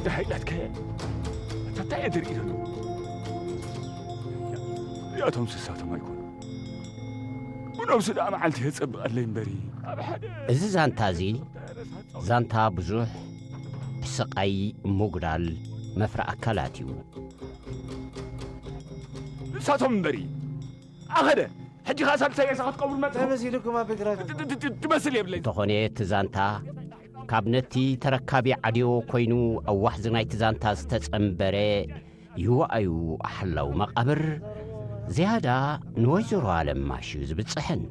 ደሃይ ኢላትካየ። ኣታ እንታይ እየ ዝርኢ ዘሎ? እዚኣቶም ስሳቶም ኣይኮኑ። ብነብሱ ደኣ መዓልቲ የጸብቐለይ እምበሪ። ኣብ ሓደ እዚ ዛንታ እዚ ዛንታ ብዙሕ ስቓይ፣ ምጉዳል፣ መፍረ ኣካላት እዩ። ንሳቶም እምበሪ። ኣኸደ። ሕጂ ኸኣ ሳልሳይ ሬሳ ክትቀብሩ መጽኹም። እንታይ መሲልኩም ኣብ ቤት ራት? ት-፣ ት-፣ ት-፣ ትመስል የብለይ። እንተኾነ እቲ ዛንታ ካብ ነቲ ተረካቢ ዓድዮ ኮይኑ ኣብ ዋሕዚ ናይቲ ዛንታ ዝተጸንበረ ይዋኣዩ ሓላው መቓብር ዝያዳ ንወይዘሮ ኣለማሽ እዩ ዝብጽሕን።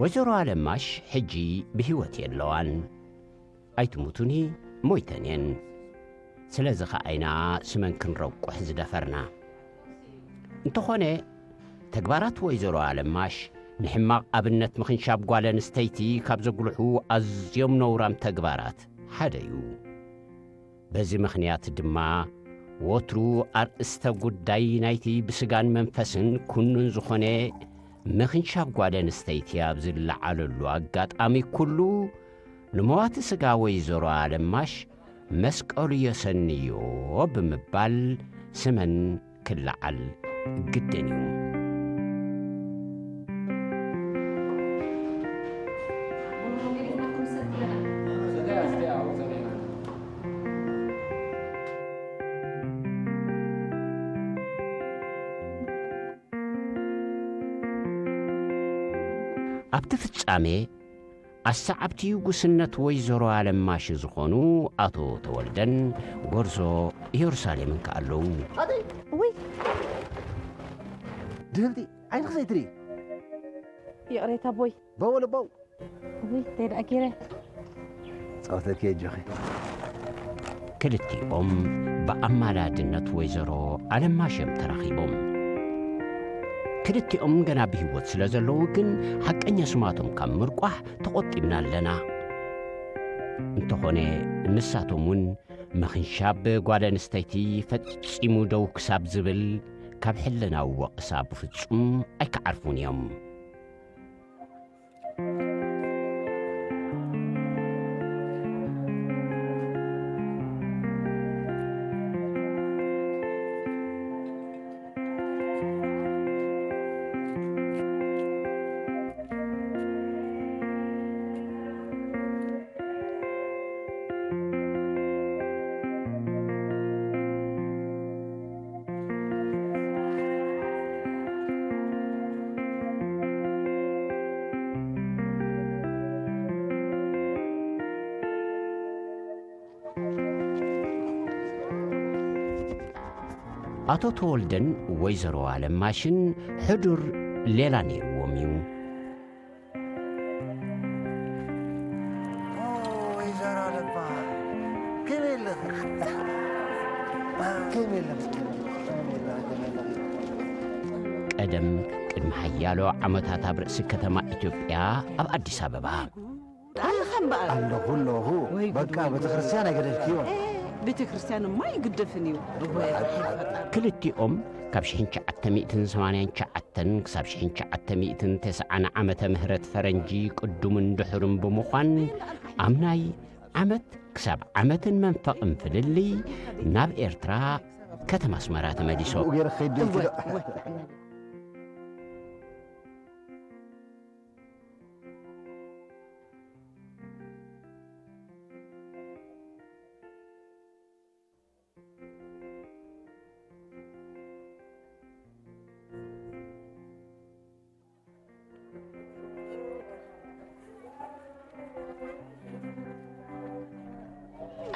ወይዘሮ ኣለማሽ ሕጂ ብህይወት የለዋን። ኣይትሙቱኒ፣ ሞይተን እየን። ስለዚ ኸኣ ኢና ስመን ክንረቁሕ ዝደፈርና። እንተኾነ፣ ተግባራት ወይዘሮ ኣለማሽ ንሕማቕ ኣብነት ምኽንሻብ ጓል ኣንስተይቲ ካብ ዘጉልሑ ኣዝዮም ነውራም ተግባራት ሓደ እዩ። በዚ ምኽንያት ድማ፣ ወትሩ ኣርእስተ ጉዳይ ናይቲ ብስጋን መንፈስን ኩኑን ዝኾነ ምኽንሻብ ጓል ኣንስተይቲ ኣብ ዝለዓለሉ ኣጋጣሚ ኩሉ፣ ንመዋቲ ስጋ ወይዘሮ ኣለማሽ መስቀሉ የሰንዮ ብምባል ስመን ክለዓል ግድን እዩ። ኣብቲ ፍጻሜ፣ ኣሰዓብቲ ጉስነት ወይዘሮ ኣለማሽ ዝኾኑ ኣቶ ተወልደን ጎርዞ ኢየሩሳሌምን ከኣ ኣለዉ። ውይ! ድህብቲ፣ ዓይንኺ ዘይትርኢ። ይቕሬታ ኣቦይ። በው ልበው። ውይ፣ እንታይ ደኣ ገይረ? ጸወተኪ ኣጆኺ። ክልቲኦም ብኣማላድነት ወይዘሮ ኣለማሽ እዮም ተራኺቦም። ክልቲኦም ገና ብህይወት ስለ ዘለዉ ግን ሓቀኛ ስማቶም ካብ ምርቋሕ ተቖጢብና ኣለና። እንተኾነ ንሳቶም እውን ምኽንሻብ ጓል ኣንስተይቲ ፈጺሙ ደው ክሳብ ዝብል ካብ ሕልናዊ ወቕሳ ብፍጹም ኣይክዓርፉን እዮም። ኣቶ ተወልደን ወይዘሮ ኣለማሽን ሕዱር ሌላ ነይርዎም እዩ። ኦ፣ ወይዘሮ ኣለባ፣ ከመይ ኣለኺ? ከመይ ኣለኺ? ቀደም፣ ቅድሚ ሓያሎ ዓመታት ኣብ ርእሲ ከተማ ኢትዮጵያ፣ ኣብ ኣዲስ ኣበባ ኣለኻ እምበኣር። ኣለኹ ኣለኹ። ወይ ጉድ፣ በቃ ወይ ጉድ። ቤተክርስትያን ኣይገደፍክዮ። ቤተክርስትያን እማ ይግደፍን እዩ። ወይ ፈጣሪ። ክልቲኦም ካብ ሽሕን ትሽዓተ ሚእትን ሰማንያን ትሽዓተን ክሳብ ሽሕን ትሽዓተ ሚእትን ተስዓን ዓመተ ምህረት ፈረንጂ ቅዱምን ድሑርን ብምዃን ኣብ ናይ ዓመት ክሳብ ዓመትን መንፈቕን ፍልልይ ናብ ኤርትራ ከተማ ኣስመራ ተመሊሶም። ብኡ ገይረ ክኸይድ ደልኪ ዶ?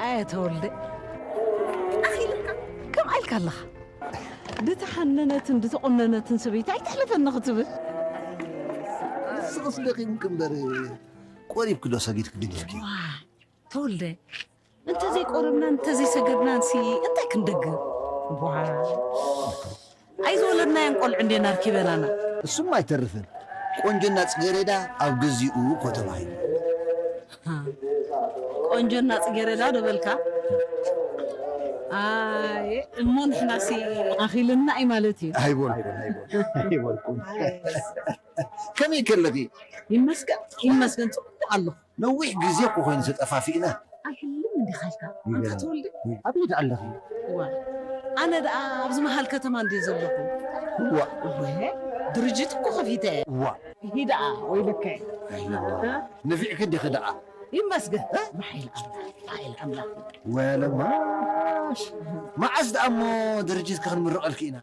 ኣየ ተወልደ፣ ኣኺልካ ከም ኣልካ ኣለኻ። ድተሓነነትን ድተቆነነትን ሰበይቲ ኣይተሕልፈኒ ክትብል። ስቕስ ደቂምክ እምበር፣ ቆሪብክ ዶ ሰጊድክ ግን ኢልኪ? ዋ፣ ተወልደ፣ እንተዘይቆረብናን እንተዘይሰገድናን ሲ እንታይ ክንደግም? ዋ፣ ኣይዝወለድናዮን ቆልዑ እንዴና ኣርኪበናና። እሱም ኣይተርፍን። ቆንጆና ጽጌሬዳ ኣብ ግዚኡ እኮ ተባሂሉ። ሃ፣ ቆንጆና ጽጌሬዳ ዶ በልካ? ኣይ፣ እሞ ንሕናሲ ኣኺልና እዩ ማለት እዩ። ኣይበልኩን፣ ኣይበልኩን፣ ኣይበልኩን። ከመይ ከለኺ? ይመስገን፣ ይመስገን፣ ጽቡቕ ኣለኹ። ነዊሕ ግዜ እኮ ኮይኑ ተጠፋፊእና። ኣይሕልም እንዲኻ ኢልካ፣ ኣንታ ይበል። ተወልደ? ኣበይ ደኣ ኣለኺ? እዋ፣ ኣነ ደኣ ኣብዚ መሃል ከተማ እንድየ ዘለኹ። እዋ። እወ፣ ድርጅት እኮ ከፊተ እየ። እዋ። ሂ ደኣ፣ ወይለከ። ኣይዋ። እ? ነፊዕኪ ዲኺ ደኣ? ይመስገን። እ? ብሓይሊ ኣምላኽ፣ ብሓይሊ ኣምላኽ። ወለማሽ። መዓስ ደኣ እሞ ድርጅትኪ ክንምርቐልኪ ኢና?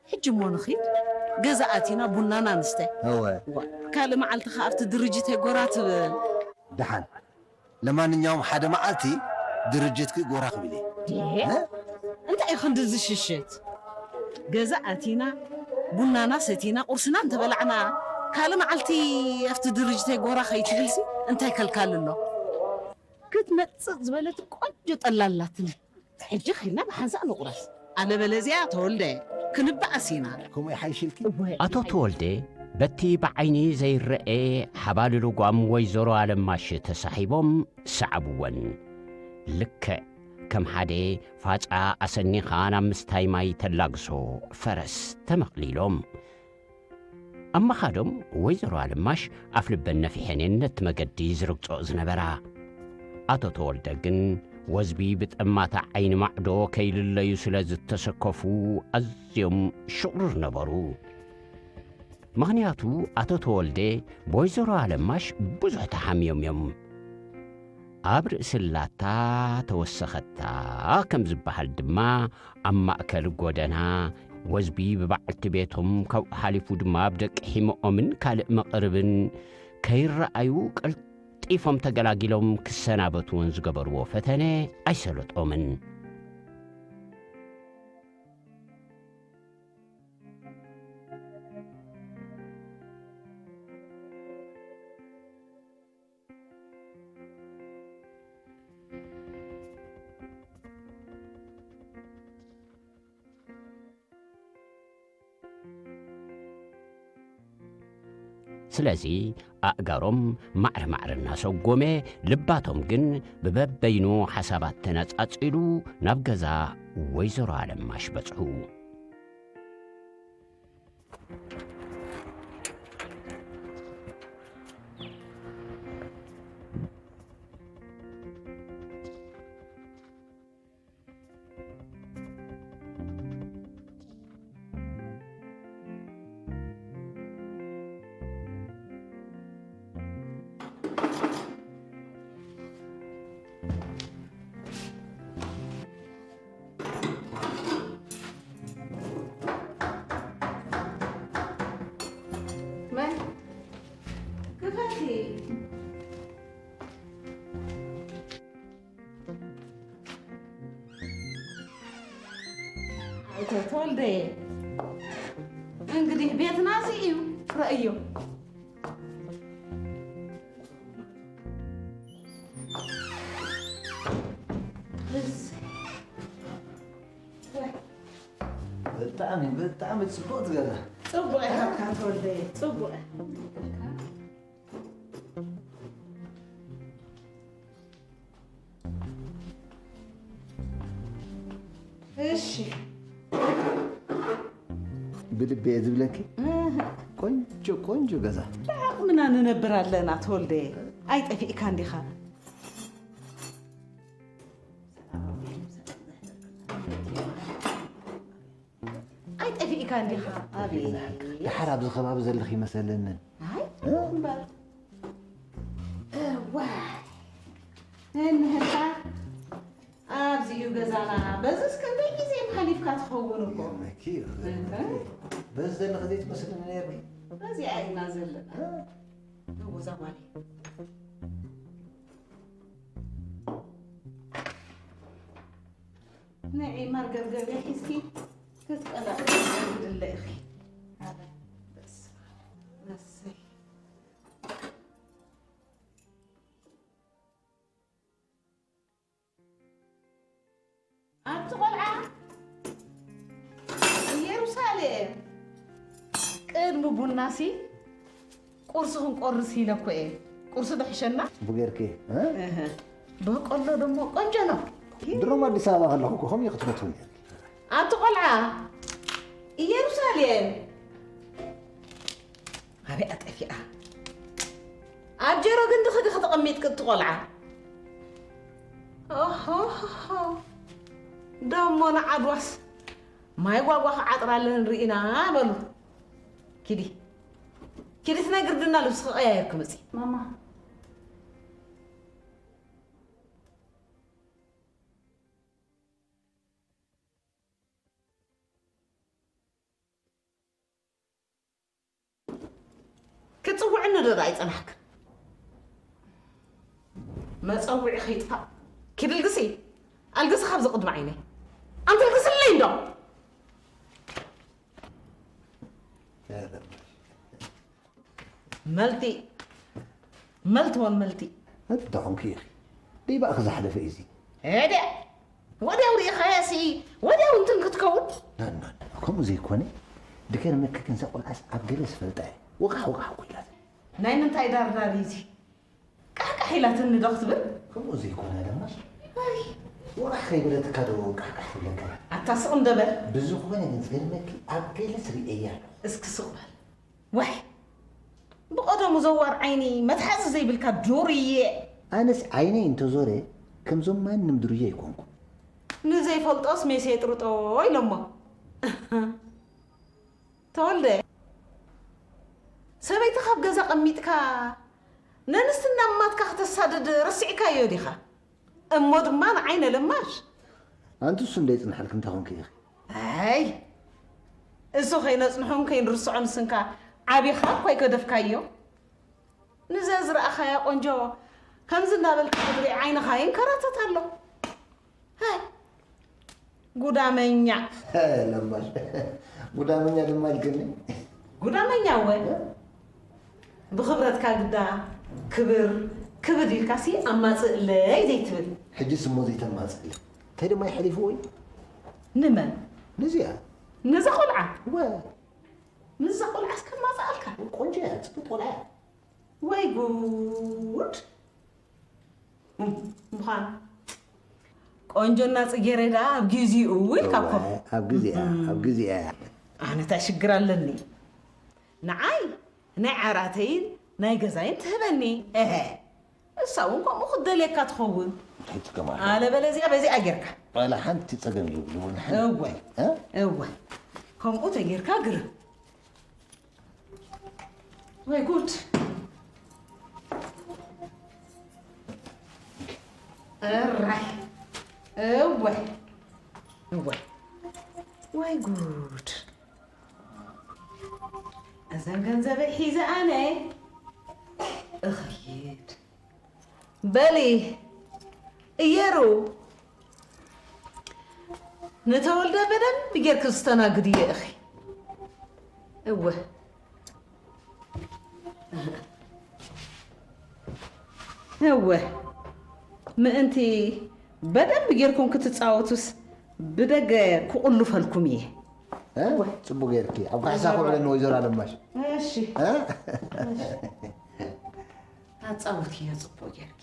ሕጂ እሞ ንኺድ፣ ገዛ ኣቲና ቡናና ንስተ። እወ። ዋ፣ ካልእ መዓልቲ ኸኣ ኣብቲ ድርጅተይ ጎራ ትብል። ደሓን። ለማንኛውም ሓደ መዓልቲ ድርጅትኪ ጎራ ክብል እየ። እ? እንታይ እዩ ክንድዚ ሽሽት? ገዛ ኣቲና፣ ቡናና ሰቲና፣ ቁርስና እንተበላዕና፣ ካልእ መዓልቲ ኣብቲ ድርጅተይ ጎራ ከይትብልሲ እንታይ ከልካል ኣሎ? ክትመጽእ ዝበለት ቆንጆ ጠላ ኣላትኒ። ሕጂ ኺድና ብሓንሳእ ንቑረስ። ኣለበለዚያ ተወልደ፣ ክንበኣስ ኢና። ከምኡ ይሓይሽልኪ? እወ፣ ኣቶ ይሓይሽ። ተወልደ በቲ ብዓይኒ ዘይረኤ ሓባሊ ልጓም ወይዘሮ ኣለማሽ ተሳሒቦም ሰዓብወን። ልክዕ ከም ሓደ ፋጻ ኣሰኒኻ ናብ ምስታይ ማይ ተላግሶ ፈረስ ተመቕሊሎም። ኣብ ምኻዶም ወይዘሮ ኣለማሽ ኣፍልበን ነፊሐን እየን ነቲ መገዲ ዝረግጽኦ ዝነበራ። ኣቶ ተወልደ ግን ወዝቢ ብጠማታ ዓይኒ ማዕዶ ከይልለዩ ስለ ዝተሰከፉ ኣዝዮም ሽቑርር ነበሩ። ምኽንያቱ ኣቶ ተወልደ ብወይዘሮ ኣለማሽ ብዙሕ ተሓምዮም እዮም። ኣብ ርእሲ ኣላታ ተወሰኸታ ከም ዝበሃል ድማ፣ ኣብ ማእከል ጎደና ወዝቢ ብበዓልቲ ቤቶም፣ ካብኡ ሓሊፉ ድማ ብደቂ ሒመኦምን ካልእ መቕርብን ከይረኣዩ ቀልጢፎም ተገላጊሎም ክሰናበትወን ዝገበርዎ ፈተነ ኣይሰለጦምን። ስለዚ ኣእጋሮም ማዕረ ማዕረ እናሰጎመ፣ ልባቶም ግን ብበበይኑ ሓሳባት ተነጻጺሉ ናብ ገዛ ወይዘሮ ኣለማሽ በጽሑ። መን? ክፈቲ። ኣቶ ተወልደ፣ እንግዲህ ቤትና እዚ እዩ፣ ረእዮ። ብጣዕሚ፣ ብጣዕሚ ጽቡቕ ትገዛ። ጽቡቕ ኢኻ ተወልደ፣ ጽቡቕ። እሺ። ብልቢ እየ ዝብለኪ። እህ። ቆንጆ፣ ቆንጆ ገዛ። ብዓቕምና ንነብር ኣለና ተወልደ። ኣይጠፊእካን ዲኻ? ካንዲኻ ኣቤት። ደሓር ኣብዚ ከባቢ ዘለኺ ይመሰለንን። ኣይ እምበር። እዋ። እንህታ ኣብዚ እዩ ገዛና። በዝስ ክንደይ ግዜ ሓሊፍካ ትኸውን እኮ። ይገርመኪ እዩ። እህ። በዚ ዘለኺ ዘይትመስልኒ ነይርኪ። በዚኣ ኢና ዘለና። እ? እወ፣ እዛ ጓለይ። ንዒ መርገብገብያ ሒዝኪ ክትቀላዕ ትደሊ ኢኺ። በስመ ኣብ። እሰይ። ኣቲ ቆልዓ ኢየሩሳሌም፣ ቅድሚ ቡናሲ ቁርሲ ክንቆርስ ኢለ እኮ እየ። ቁርሲ ዶ ሕሸና? ጽቡቅ ጌርኪ፣ እ? እህ። በቆሎ ደሞ ቆንጆ ነው። ድሮም ኣዲስ ኣበባ ከለኹ እኮ ከምኡ ክትፈትው ነይርኪ። ኣቲ ቆልዓ ኢየሩሳሌም፣ ኣበይ ኣጠፊኣ? ኣብ ጀሮ ግንዲ ክዲ ከተቐሚጥ ቅጥቲ ቆልዓ። ኦሆሆሆ። ደሞ ንዓድዋስ ማይ ጓጓ ክዓጥራለን ርኢና በሉ። ኪዲ። ኪዲ ትነግር ድና ልብሲ ክቐያየር ክምጺ። ማማ። ክትጽውዕኒ ዶ ኣይጸናሕክን? መጸውዒ ከይጥፋእ። ኪዲ ኣልግሲ፣ ኣልግሲ ካብዚ ቅድሚ ዓይነይ። ኣንቲ ኣልግስለይ እንዶ። መልቲ፣ መልቲ ወን መልቲ። እንታይ ኾንኪ ኢኺ? ደይ በኣኺ ዝሓለፈ እዩ እዚ። ሄደ! ወዲያው ርኢኻያ ሲ፣ ወዲያው እንትን ክትከውን። ና፣ ና፣ ና፣ ከምኡ ዘይኮነ፣ ድገርመኪ ግን እዛ ቆልዓስ ኣብ ገለ ዝፈልጣ እየ። ወቓሕ፣ ወቓሕ እኮ ኢላትኒ። ናይ ምንታይ ዳርዳር እዩ እዚ? ቃሕቃሕ ኢላትኒ ዶ ክትብል? ከምኡ ዘይኮነ ድማ፣ ኣይ። ወቓሕ ከይበለትካ ዶ ቃሕቃሕ ትብለካ? ኣታ ስቕ እንዶ በል። ብዝኾነ ግን ዝገርመኪ ኣብ ገለ ዝርእየያ ኣለኹ። እስኪ ስቕ በል። ዋይ፣ ብቐደሙ ዘዋር ዓይኒ መትሓዚ ዘይብልካ ዱርየ። ኣነስ ዓይነይ እንተዞረ ከምዞም ማንም ዱርየ ኣይኮንኩ። ንዘይፈልጦስ ሜስ የጥርጦ ኢሎሞ። ተወልደ፣ ሰበይቲ ካብ ገዛ ቀሚጥካ ነንስትና ማትካ ከተሳድድ ረሲዕካዮ ዲኻ? እሞ ድማ ንዓይ ነለማሽ። ኣንቲ እሱ እንደ ይጽንሓልክ እንታይ ኾንክ ኢኺ? ኣይ፣ እሱ ከይነጽንሖን ከይንርስዖን ስንካ ዓቢኻ እኳ ኣይገደፍካዮ። ንዘ ዝረኣኻያ ቆንጆ ከምዚ እንዳበልካ ክትርኢ ዓይንኻ ይንከራተት ኣሎ። ሃይ፣ ጉዳመኛ። ለማሽ፣ ጉዳመኛ ድማ ኢልክኒ። ጉዳመኛ እወ። ብኽብረትካ ግዳ ክብር፣ ክብድ ኢልካሲ ኣማጽእለይ ዘይትብል። ሕጂስ እሞ ዘይተማጽእለይ። እንታይ ድማ ይሐሊፍዎ እዩ? ንመን? ንዚኣ። ነዛ ቆልዓ? እወ። ነዛ ቆልዓ እስከ ማጽኣልካ? ቆንጆ እያ፣ ጽብቕቲ ቆልዓ እያ። ወይ ጉድ! እም፣ ምዃን ቆንጆና ጽጌረዳ ኣብ ግዚኡ ኢልካ እኮ። እወ፣ ኣብ ግዚኣ፣ እም። ኣብ ግዚኣ። ኣነ እንታይ ሽግር ኣለኒ? ንዓይ ናይ ዓራተይን ናይ ገዛይን ትህበኒ። እሀ፣ እሳ እውን ከምኡ ክትደልየካ ትኸውን። እንታይ ትጥቀም ኣለካ? ኣለበለዚኣ በዚኣ ጌርካ። ዋላ ሓንቲ ጸገም የብልዎ፣ ንሓንቲ። እወ፣ እ? እወ። ከምኡ ተጌርካ ግርም። ወይ ጉድ! እራይ! እወ! እወ! ወይ ጉድ! እዘን ገንዘበይ ሒዘ ኣነ እኸይድ። በሊ እየሩ፣ ንተወልደ በደንብ ጌርክ ዝተናግድዮ ኢኺ። እወ። እወ። ምእንቲ በደንብ ጌርኩም ክትጻወቱስ ብደገ ክቑልፈልኩም እየ። እ? እወ። ጽቡቅ ጌርኪ። ኣብ ካሕሳ ክውዕለኒ ወይዘሮ ኣለማሽ። እሺ። እ? እሺ። ኣጻውትዮ ጽቡቅ ጌርኪ።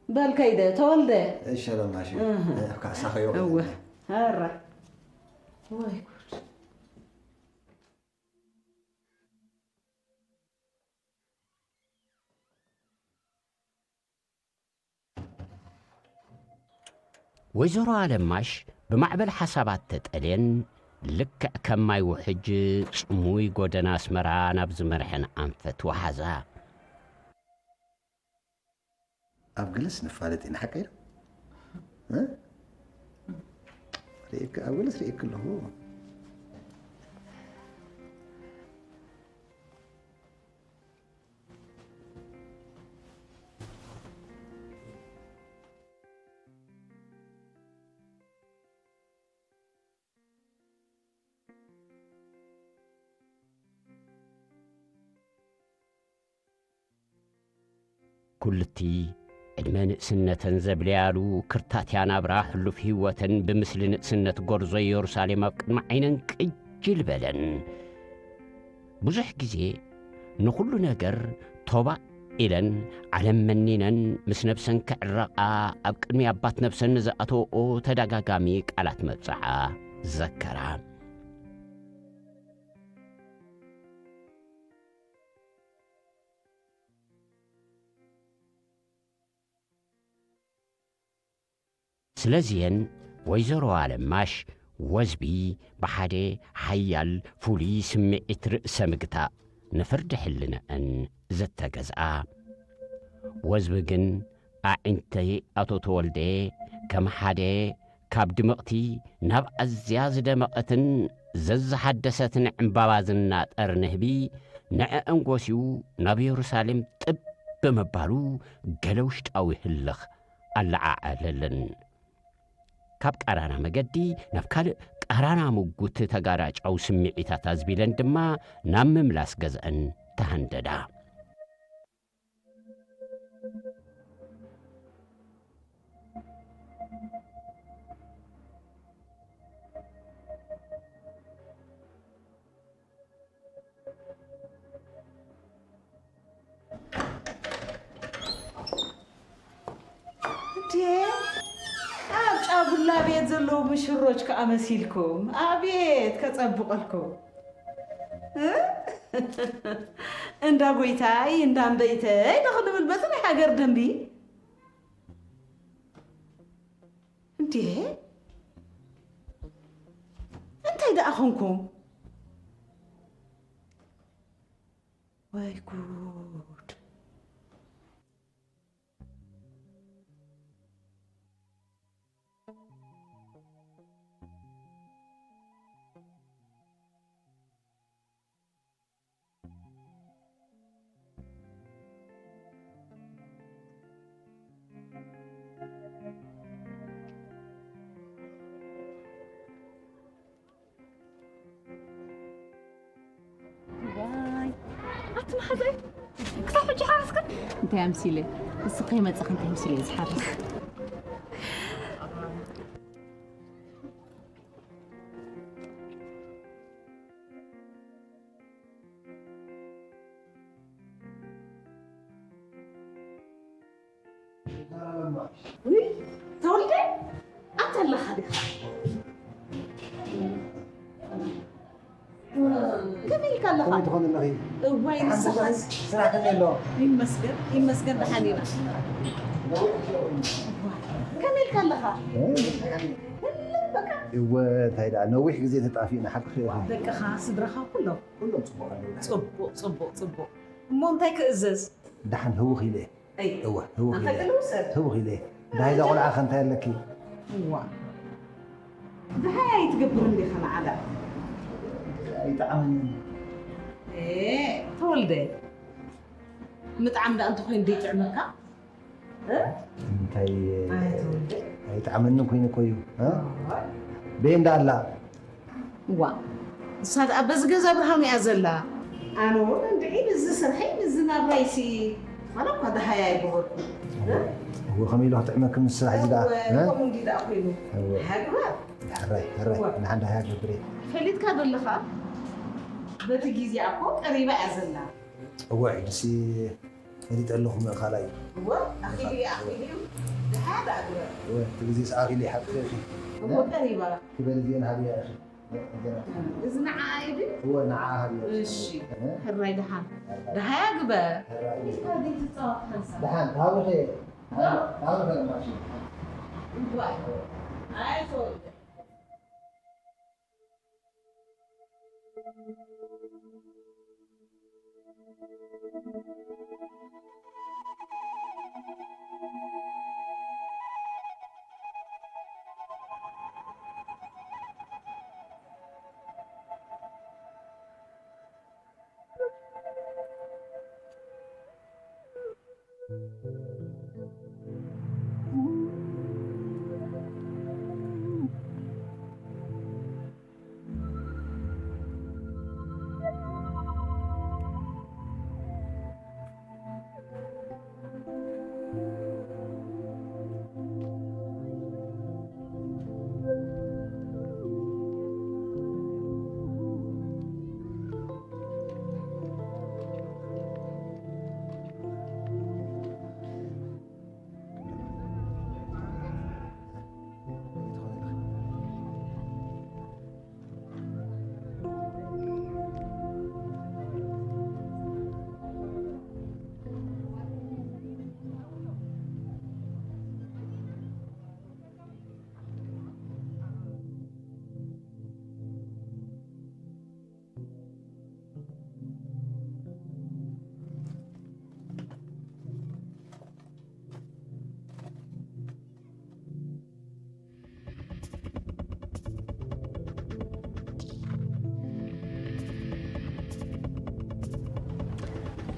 በል ከይደ፣ ተወልደ። እሺ፣ ኣለማሽ። እህ። እ፣ ካሕሳ ከይውዕለኒ። እወ። ኧረ። ወይ ጉድ። ወይዘሮ ኣለማሽ ብማዕበል ሓሳባት ተጠልየን፣ ልክዕ ከም ማይ ውሕጅ ጽሙይ ጎደና ኣስመራ ናብ ዝመርሐን ኣንፈት ወሓዛ። ኣብ ገለስ ንፋለጥ ኢና፣ ሓቀይ ዶ? እ? ርኤክ-፣ ኣብ ገለስ ርኤክ ኣለኹ። ኩልቲ ዕድመ ንእስነተን ዘብለያሉ ክርታትያ ናብራ ሕሉፍ ህይወተን ብምስሊ ንእስነት ጎርዞ ኢየሩሳሌም ኣብ ቅድሚ ዓይነን ቅጅል በለን። ብዙሕ ግዜ ንኹሉ ነገር ቶባእ ኢለን ዓለም መኒነን ምስ ነብሰን ክዕረቓ ኣብ ቅድሚ ኣባት ነብሰን ንዝኣተወኦ ተደጋጋሚ ቃላት መብጽዓ ዘከራ። ስለዚየን ወይዘሮ ኣለማሽ ወዝቢ ብሓደ ሓያል ፍሉይ ስምዒት ርእሰ ምግታእ ንፍርዲ ሕልነአን ዘተገዝኣ። ወዝቢ ግን ኣዒንቲ ኣቶ ተወልደ ከም ሓደ ካብ ድምቕቲ ናብ ኣዝያ ዝደመቐትን ዘዝሓደሰትን ዕምባባ ዝናጠር ንህቢ ንዐአን ጎስዩ ናብ የሩሳሌም ጥብ ብምባሉ ገለ ውሽጣዊ ህልኽ ኣለዓዓለለን። ካብ ቃራና መገዲ ናብ ካልእ ቃራና ምጉት ተጋራጫዊ ስምዒታት ኣዝቢለን ድማ ናብ ምምላስ ገዝአን ተሃንደዳ። እንዴ፣ ኣብ ጫጉላ ቤት ዘለዉ ምሽሮች ከኣ መሲልኩም። ኣቤት ከጸብቐልኩም። እ? እንዳ ጎይታይ፣ እንዳ እምበይተይ ዶ ክንብል በቲ ናይ ሃገር ደንቢ? እንዴ፣ እንታይ ደኣ ኾንኩም? ወይ ጉድ። ዋይ፣ ኣቲ መሓዛይ፣ ክሳብ ሕጂ ሓረስክን? እንታይ ኣምሲለ? ንስኺ ከይመጻኺ እንታይ ኣምሲለ እየ ዝሓርስ? ውይ፣ ተወልደ፣ ኣንተ ኣለኻ ዲኻ? ከመይ ኢልካ ኣለኻ? ከመይ ትኾኒ ኣለኺ? እዋይ፣ ንስኻስ? ስራሕ ከመይ ኣሎ? ይመስገን፣ ይመስገን፣ ደሓን ኢና። ከመይ ኢልካ ኣለኻ? እ? በቃ። እወ፣ እንታይ ደኣ፣ ነዊሕ ግዜ ተጣፊእና፣ ሓቅኺ ኢኺ። ደቅኻ፣ ስድራኻ ኩሎም? ኩሎም ጽቡቕ ኣለዉ። ጽቡቕ፣ ጽቡቕ፣ ጽቡቕ። እሞ እንታይ ክእዘዝ? ደሓን ህውኽ ኢለ። ኣይ፣ እወ፣ ህውኽ ኣንታ ኢለ። ገለ ውሰድ። ህውኽ ኢለ። ደሃይ እዛ ቆልዓ ከ እንታይ ኣለኪ? እዋ። ደሃይ ኣይትገብርን ዲኻ ንዓዳ? ኣይጠዓመንን። ኤ፣ ተወልደ። ምጥዓም ደኣ እንተኾይኑ ደይጥዕመካ? እ? እንታይ ኣይ፣ ተወልደ። ኣይጠዓመንን ኮይኑ እኮ እዩ። እ? ኣይ። በይ እንዳ ኣላ። እዋ፣ ንሳ ደኣ በዚ ገዛ ብርሃኑ እያ ዘላ። ኣነ እውን እንድዒ ንዚ ስርሐይ፣ ንዚ ናብራይሲ፣ ዋላ እኳ ደሃያ ኣይገበርኩ። እ? እወ፣ ከመይ ኢሉ ክጥዕመኪ ምስ ስራሕ እዚ ደኣ? እወ፣ እ? ከምኡ እንድዩ ደኣ ኮይኑ። እወ። ሃግባ። ሕራይ፣ ሕራይ፣ እወ። ንሓን ደሃያ ገብር እየ። ፈሊጥካ ዶ ኣለኻ? በቲ ግዜ እኮ ቀሪባ እያ ዘላ። እወ፣ ሕጂሲ ፈሊጠ ኣለኹ ምእኻላ እዩ። እወ፣ ኣኺሉ እዩ፣ ኣኺሉ እዩ። ደሓ ደኣ ግበር። እወ፣ እቲ ግዜ ሰኣኺሉ እዩ፣ ሓቅኺ ኢኺ። እወ፣ ቀሪባ። ክበል እዚአን ሃብያ ኢኺ። እዚ ንዓኣ እዩ ድዩ? እወ፣ ንዓኣ ሃብያ። እሺ። እ? ሕራይ ደሓን። ደሃያ ግበር። ሕራይ። ኢልካ ዘይትጻወት ሓንሳብ። ደሓን፣ ሃብኺ። ዶ? ሃብኺ ለማሽ። እወ።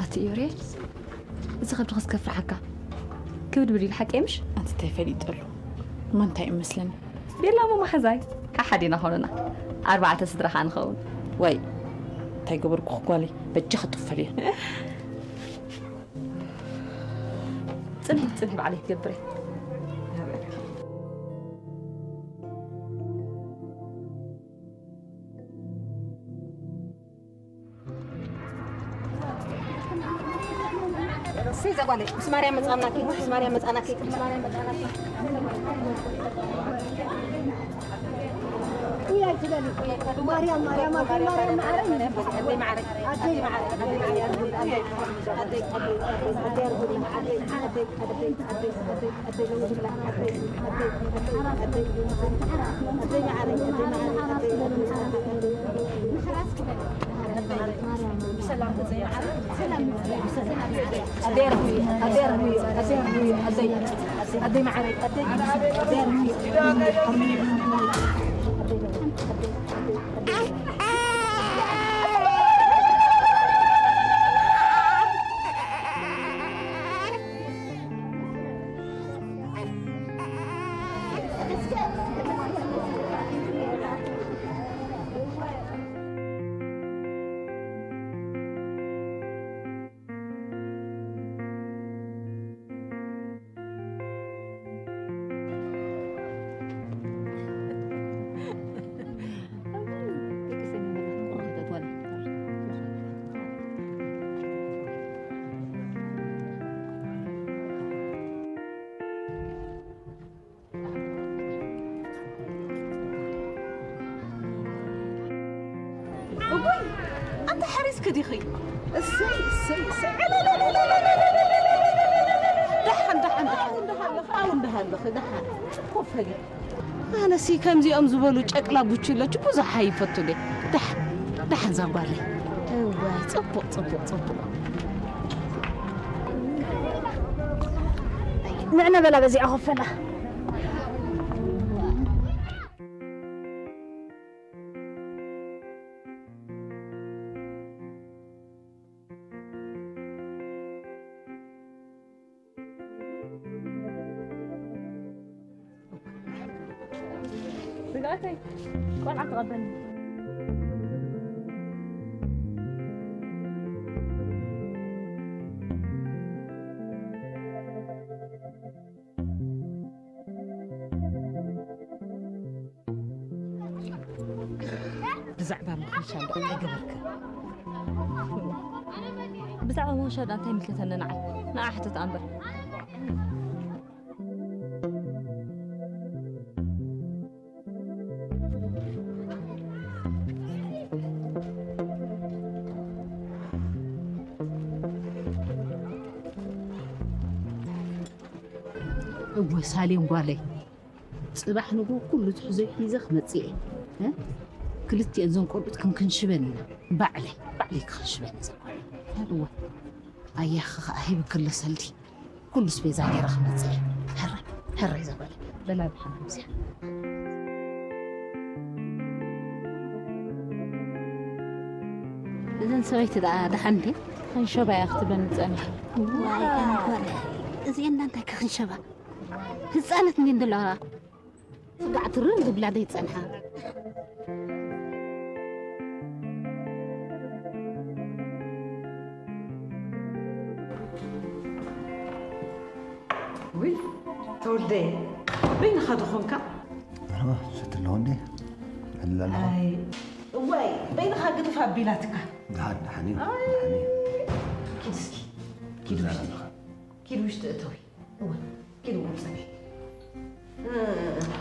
ኣቲ ዮሬ፣ እዚ ከብድኻ ዝከፍርዓካ ክብድ ብድ ኢሉ ሓቂ ምሽ? ኣንቲ እንታይ ፈሊጠሉ? ማን እንታይ ይመስለኒ? ቤላ እሞ መሓዛይ፣ ሓሓዲና ኾንና ኣርባዕተ ስድራ ኸዓ ንኸውን። ወይ፣ እንታይ ገበርኩ ጓለይ? በጃኺ ጥፈል እየ። ጽንሒ፣ ጽንሒ ባዕለይ ክገብር እየ። እሰይ፣ እዛ ጓለይ፣ ምስ ማርያም መጻናኪ፣ ምስ ማርያም መጻናኪ፣ ምስ ማርያም መጻናኪ። ውይ፣ ኣይትበሊ። ማርያም፣ ማርያም፣ ኣደይ ማርያም፣ ማዕረይ። ኣደይ ማዕረይ፣ ኣደይ ማዕረይ፣ ኣደይ ማዕረይ፣ ኣደይ፣ ኣደይ፣ ኣደይ፣ ኣደይ፣ ኣደይ፣ ኣደይ፣ ኣደይ፣ ኣደይ፣ እውይ፣ ኣንታ ሓሪስኪ ዲኺ? እሰይ፣ እሰይ፣ እሰይ። ደሓን፣ ደሓን፣ ደሓን፣ ደሓን ኣለኺ፣ ደሓን። ኮፍ በሊ። ኣነሲ ከምዚኦም ዝበሉ ጨቅላ ቡችሎች ብዙሕ ኣይፈቱን እየ። ደሓን፣ ደሓን እዛ ጓለይ። እዋይ፣ ጽቡቕ፣ ጽቡቕ፣ ጽቡቕ። ንዕነ በላ በዚኣ ኮፍ በላ። ስጋተይ ቆልዓ ተቐበልኒ። ብዛዕባ ምኽንሻል ደኣ እንታይ ገበርክ? ብዛዕባ ምኽንሻል ደኣ እንታይ ይምልከተኒ ንዓይ? ንዓ ሕተት እምበር። እወ ሳሌም ጓለይ፣ ጽባሕ ንግሆ ኩሉ ትሕዞ ሒዘ ክመጽእ እየ። እ? ክልቲኤን እዘን ቆልዑት ክንክንሽበን ኢና። ባዕለይ፣ ባዕለይ ክኽንሽበን እየ ዘኳ። እዋ፣ ኣያኺ ከኣ ሂብክለ ሰልዲ። ኩሉ ስቤዛ ገይረ ክመጽእ እየ። ሕራይ፣ ሕራይ እዛ ጓለይ። በላ ደሓን ምጽያ። እዘን ሰበይቲ ደኣ ደሓን ድየን? ክንሸባ እያ ክትብለኒ ጸኒሓ። ዋይ፣ ኣነ ጓል፣ እዚኤን ዳ እንታይ ክኽንሸባ? ህጻናት እንዲን ዘለዋ። ስጋዕ ትርር ዝብላ ደይ ጸንሓ። ውይ፣ ተወልደ፣ በይንኻ ዶ ኾንካ? ኣዎ፣ ሰት ኣለዎ እንዴ? ዕልል ኣለኻ? ኣይ፣ እዋይ፣ በይንኻ ግድፍ ኣቢላትካ። ደሓን፣ ደሓን እዩ፣ ኣይ፣ ደሓን እዩ። ኪድ እስኪ፣ ኪድ ውሽጢ፣ ኪድ ውሽጢ እተዊ። እዋ፣ ኪድ ውሽጢ። እ፣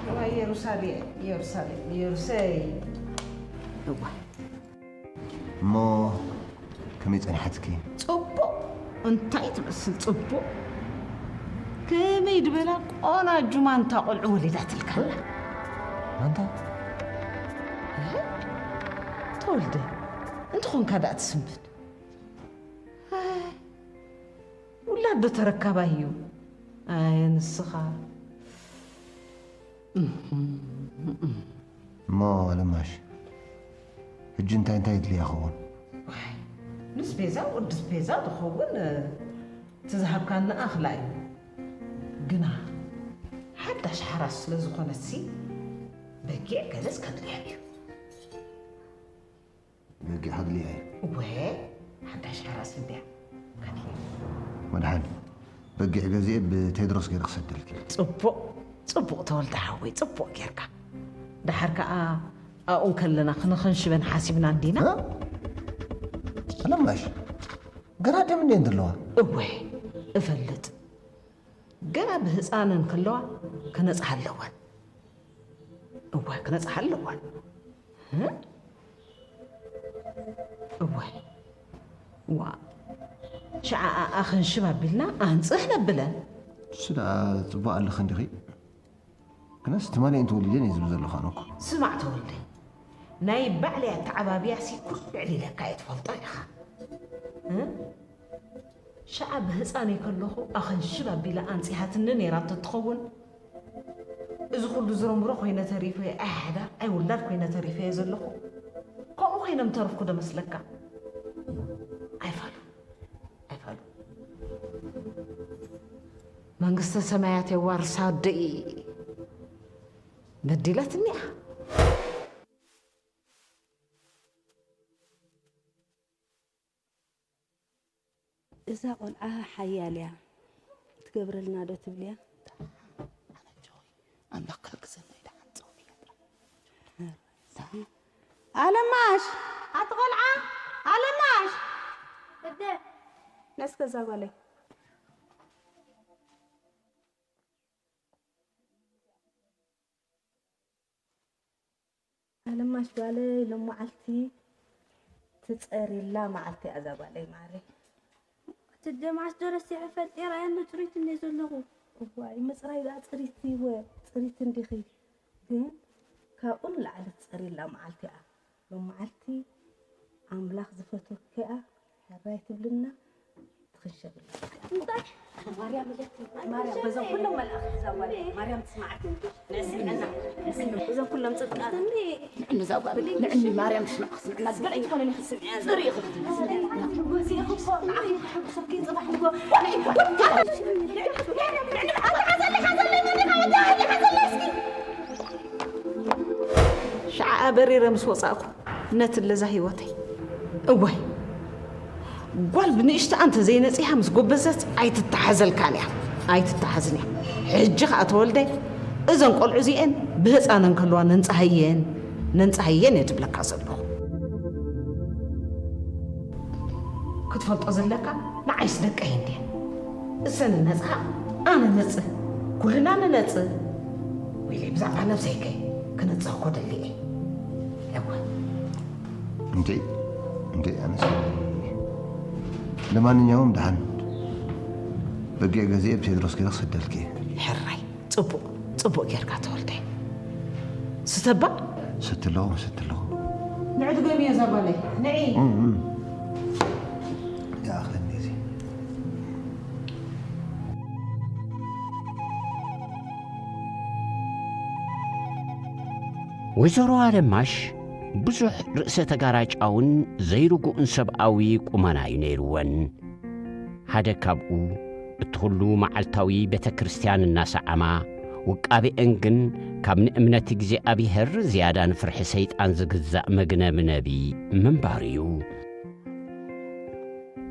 እዋ፣ ኢየሩሳሌም፣ ኢየሩሳሌም፣ ኢየሩሰይ። እዋ። እሞ ከመይ ጸኒሓትኪ? ጽቡቕ። እንታይ ትመስል ጽቡቕ? ከመይ ድበላ ቆናጁ ማንታ ቆልዑ ወሊዳትልካ ኣላ። ማንታ? እ? ተወልደ፣ እንተኾንካ ደኣ ትስንብድ። ኣይ፣ ውላድ ዶ ተረካባይ እዩ? ኣይ፣ ንስኻ። እሞ ኣለማሽ፣ ሕጂ እንታይ እንታይ የድልያ ይኸውን? ዋይ፣ ንስቤዛ፣ ወዲ ስቤዛ ዝኸውን፣ እ፣ እቲ ዝሃብካኒ ኣኽላ እዩ። ግና ሓዳሽ ሓራስ ስለ ዝኾነትሲ፣ በጊዕ ገለስ ከድልያ እዩ። በጊዕ ከድልያ እዩ። እወ፣ ሓዳሽ ሓራስ እንድያ ከድልያ። መድሓን፣ በጊዕ ገዚኤ ብቴድሮስ ገይረ ክሰደልኪ። ጽቡቕ፣ ጽቡቕ ተወልደ ሓወይ፣ ጽቡቕ ጌርካ። ደሓር ከኣ ኣብኡ እንከለና ክንኽንሽበን ሓሲብና እንዲና። እ? ኣለማሽ፣ ገና ደም እንድየን ዘለዋ። እወ፣ እፈልጥ። ገና ብህፃነን ከለዋ ክነፅሃ ኣለወን። እወ፣ ክነፅሃ ኣለወን። እ? እወ። ዋ። ሽዓ ኣኽንሽብ ኣቢልና ኣንፅህ ነብለን። እሱ ደኣ ፅቡቕ ኣለኽን ዲኺ? ግናስ ትማሊ እንተወሊደን እየ ዝብል ዘለኹ ኣነ እኮ። ስማዕ ተወልደ፣ ናይ ባዕለይ ኣተዓባብያሲ ኩሉ ዕሊለካ እየ ትፈልጦ ኢኻ። እ? ሸዓ ብህፃነይ ከለኹ ኣኸንሽብ ኣቢላ ኣንፂሃትኒ ነይራ እንተትኸውን፣ እዚ ኩሉ ዝረምሮ ኮይነ ተሪፈ፣ ኣይ ሓዳር ኣይ ውላድ ኮይነ ተሪፈ እየ ዘለኹ። ከምኡ ኮይነ ምተረፍኩ ዶ መስለካ? ኣይፋሉ፣ ኣይፋሉ። መንግስተ ሰማያት የዋርሳ ወደይ። በዲላትኒ እያ። እዛ ቆልዓ ሓያል እያ። ትገብረልና ዶ ትብልያ? ኣነ ጆይ፣ ኣምላኽ ክሕግዘና እዩ ደሓን ጸውዕ እያ ጥራሕ። ኣለማሽ! ኣቲ ቆልዓ! ኣለማሽ! እደ! ነስከ እዛ ጓለይ። ኣለማሽ ጓለይ፣ ሎም መዓልቲ ትጸርይላ መዓልቲ እያ እዛ ጓለይ ማረይ። እቲ ደማስ ዶ ረሲዐ ፈጢረ እያ እንዶ ጽሪት እንደ ዘለኹ። እዋይ፣ ምጽራይ ደኣ ጽሪት እወ፣ ጽሪት እንዲኺ። ግን ካብኡ ንላዕሊ ትጸርይላ መዓልቲ እያ። ሎም መዓልቲ ኣምላኽ ዝፈትወኪ እያ፣ ሕራይ ትብልና። ትኽንሸብላ። እንታይ? ማርያም፣ ማርያም፣ በዞም ኩሎም መላእኽቲ ዛዋሪ ማርያም ትስማዓኪ። ንዕስምዕና፣ ንዕስምዕ። እዞም ኩሎም ጽድቃ። ንዕኒ ዛዋሪ፣ ንዕኒ ማርያም ትስማዕኪ፣ ስምዕና ዝበለኝ ዝኾነ ንኽስምዕያ ዘርኢ ይኽእል። ጎዚ ይኽፎ፣ ንዓኺ ክሕጉሰኪ ጽባሕ ንጎ። ሸዓ በሪረ ምስ ወጻእኩ፣ ነቲ ለዛ ህይወተይ። እዋይ፣ ጓል ብንእሽተኣ እንተ ዘይነጺሃ ምስ ጎበዘት ኣይትተሓዘልካን እያ፣ ኣይትተሓዝን እያ። ሕጂ ኸኣ ተወልደ፣ እዘን ቆልዑ እዚኤን ብህፃነን ከለዋ ነንጻሃየን፣ ነንጻሃየን እየ ዝብለካ ዘለኹ። ክትፈልጦ ዘለካ፣ ንዓይስ ደቀይ እንድየን። እሰን ነጻ፣ ኣነ ነጽ፣ ኩልና ንነጽ። ወይለይ ብዛዕባ ነብሰይ ከ ክነጽህ እኮ ደሊ እየ። እወ። እንዴ፣ እንዴ፣ ኣነስ። ለማንኛውም ደሓን በጊዕ ገዚኤ ብቴድሮስ ገይረ ክሰደልኪ እየ። ሕራይ፣ ጽቡቕ፣ ጽቡቕ ጌርካ ተወልደ። ስተባ? ስትሎ፣ ስትሎ። ንዕድገም እየ እዛ ጓለይ። ንዒ። እም፣ እም። ይኣኽለኒ እዚ። ወይዘሮ ኣለማሽ ብዙሕ ርእሰ ተጋራጫውን ዘይርጉእን ሰብኣዊ ቁመና እዩ ነይርወን። ሓደ ካብኡ እቲ ኩሉ መዓልታዊ ቤተ ክርስቲያን እናሰዓማ፣ ውቃቤአን ግን ካብ ንእምነት እግዚኣብሔር ዝያዳ ንፍርሒ ሰይጣን ዝግዛእ መግነብነቢ ምንባሩ እዩ።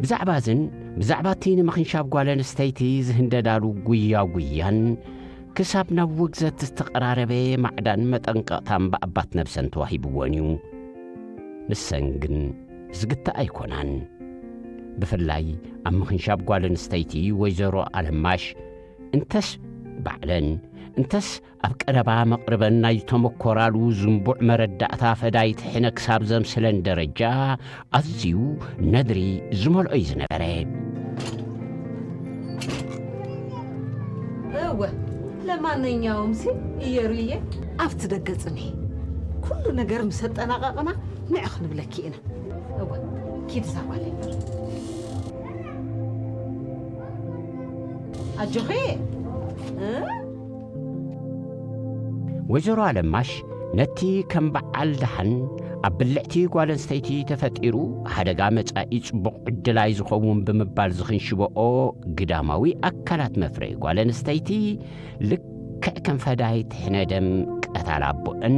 ብዛዕባ እዝን ብዛዕባ እቲ ንምኽንሻብ ጓል ኣንስተይቲ ዝህንደዳሉ ጉያ ጉያን ክሳብ ናብ ውግዘት ዝተቐራረበ ማዕዳን መጠንቀቕታን ብኣባት ነብሰን ተዋሂብወን እዩ። ንሰን ግን ዝግታእ ኣይኮናን። ብፍላይ ኣብ ምኽንሻብ ጓል ኣንስተይቲ ወይዘሮ ኣለማሽ እንተስ ባዕለን እንተስ ኣብ ቀረባ መቕርበን ናይ ዝተመኮራሉ ዝንቡዕ መረዳእታ ፈዳይት ሕነ ክሳብ ዘምስለን ደረጃ ኣዝዩ ነድሪ ዝመልኦ እዩ ዝነበረ። እወ፣ ለማንኛውም ሲ እየሩዬ ኣብቲ ደገ ጽንሒ። ኩሉ ነገር ምስ ኣጠናቐቕና ንዕ ክንብለኪ ኢና። እወ፣ ኪድ እዛ ጓለይ። ኣጆኺ። እ? ወይዘሮ ኣለማሽ ነቲ ከም በዓል ደሓን ኣብ ብልዕቲ ጓል ኣንስተይቲ ተፈጢሩ ሓደጋ መጻኢ ጽቡቕ ዕድላይ ዝኸውን ብምባል ዝኽንሽበኦ ግዳማዊ ኣካላት መፍረይ ጓል ኣንስተይቲ ልክዕ ከም ፈዳይት ሕነ ደም ቀታል ኣቦአን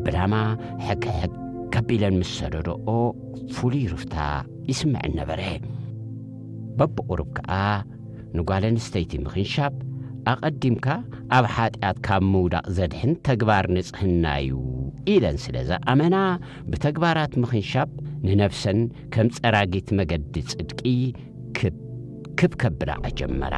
ብላማ ሕክሕክ ከቢለን ምስ ሰደደኦ ፍሉይ ርፍታ ይስምዐን ነበረ። በብቑሩብ ከኣ ንጓል ኣንስተይቲ ምኽንሻብ ኣቐዲምካ ኣብ ሓጢኣት ካብ ምውዳቕ ዘድሕን ተግባር ንጽህና እዩ ኢለን ስለ ዝኣመና፣ ብተግባራት ምኽንሻብ ንነብሰን ከም ጸራጊት መገዲ ጽድቂ ክብ ክብ ከብላ ጀመራ።